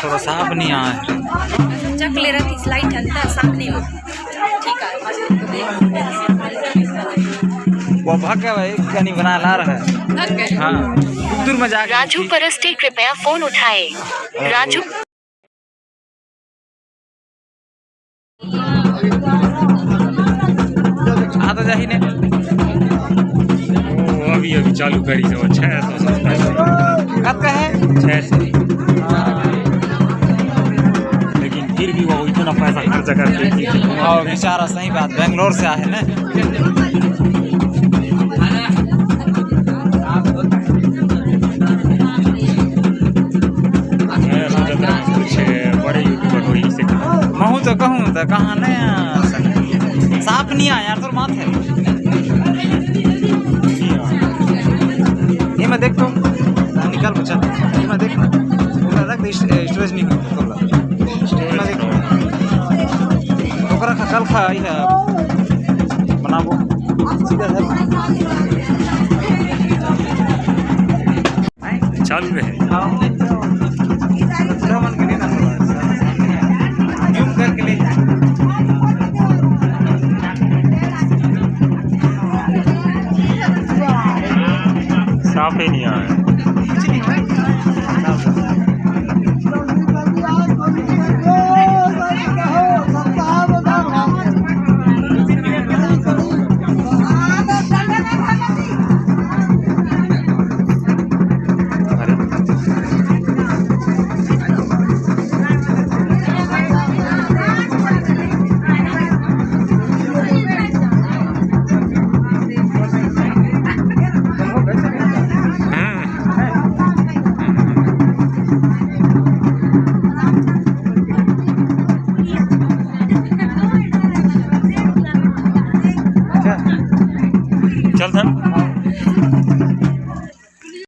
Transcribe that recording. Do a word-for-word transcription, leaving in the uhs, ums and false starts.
थोड़ा साफ नहीं आए। चक ले रहा थी, स्लाइड अंदर साफ नहीं हो। ठीक है। वो भाग गया भाई, क्या नहीं बना ला रहा है। भाग गए। हाँ, दूर में जाके राजू देखी। परस्ते कृपया फोन उठाए। राजू। आ तो जाही ने। वो अभी, अभी चालू करी से वो छः सौ सत्ताईस। कब का है? छः सौ। लेकिन फिर भी वो इतना पैसा खर्च करके। हाँ, बेचारा, सही बात, बेंगलोर से आए ना। मैं सोचत रहा कुछ बड़े YouTuber होही से। महूँ तो कहूँ तो कहाँ नया। साफ नहीं आया यार, तोर माथे। ये मैं देख तो, निकाल बच्चा। ये मैं देख, ओकरा रख दे, स्टोरेज नहीं होता तोला। ये मैं देख, ओकरा खा, कल खा आई है, बनाबो। सीधा धर। चालू रहे। जूम करके ले। साफ ही नहीं आया। चल धन।